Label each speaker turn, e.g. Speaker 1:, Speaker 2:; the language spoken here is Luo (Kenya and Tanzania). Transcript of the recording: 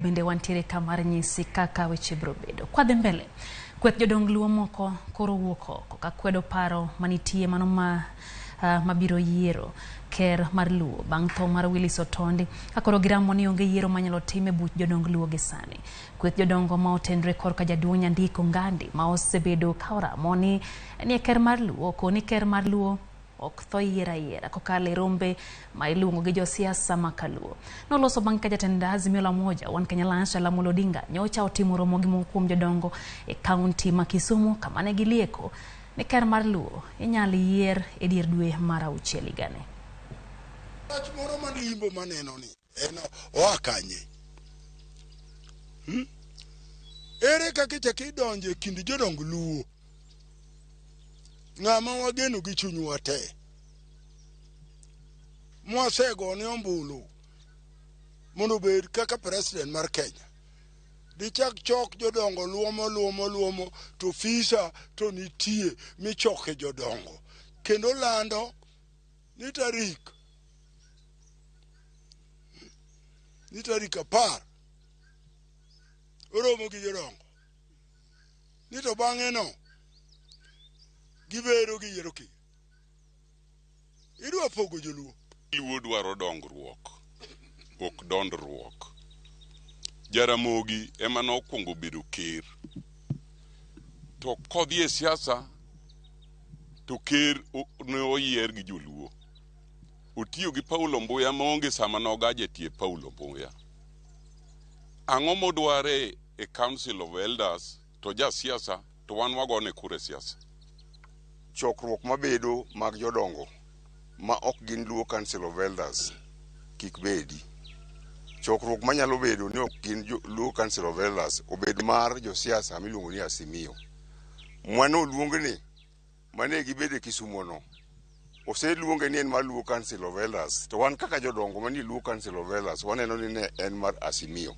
Speaker 1: Bende wantiere ka mar nyisi kaka weche biro bedo. Kwadhi mbele, kweth jodong Luo moko koro wuok oko ka kwedo paro manitie mano ma mabiro yiero ker mar Luo bang' tho mar Willis Otondi ka koro giramo ni onge yiero manyalo tim e buch jodong Luo gi sani. Kweth jodongo ma otenre korka jaduong' Nyandiko Ngandi ma osebedo ka oramo ni nie ker mar Luo koni ker mar Luo ok tho yier ayiera kokalo e rombe ma iluongo gi josiasa ma kaluo. Noloso bang' ka jatend Azimio la Umoja One Kenya Alliance Raila Amolo Odinga nyocha otimo romo gi moko kuom jodongo e kaunti ma Kisumu kama ne gilieko ni ker mar Luo inyal yier e dier dwe mar auchiel higani.
Speaker 2: Wach moro malimbo maneno ni en oa kanye? Hmm? Ere kaka ichako idonjo e kind jodong Luo? Ng'ama wageno gi chunywa te. Mwasegone ombulu mondo obed kaka president mar Kenya. Dichak chok jodongo luomo luomo luomo to fisa to nitie michoke jodongo. Kendo lando ni tarik 10 oromo gi jodongo. Ni to bang'e no gibedo gi yiero ker. Idwa pogo joluo.
Speaker 3: Luo dwaro dongruok, ok dondruok. Jaramogi ema nokwongo bedo ker. To kodhi e siasa to ker ne oyier gi joluo. Otiyo gi Paulo Mbuya maonge sama nogaje tie Paulo Mbuya. Ang'o modware e Council of Elders to ja siasa to wan wagone kura e siasa.
Speaker 4: Chokruok mabedo mag jodongo ma ok gin Luo Council of Elders kik bedi. Chokruok manyalo bedo ni ok gin Luo Council of Elders obed mar josiasa miluongo ni Azimio. Mano oluong ni mane gibedo e Kisumo no oseluonge ni en mar Luo Council of Elders to wan kaka jodongo manie Luo Council of Elders waneno ni ne en mar Azimio.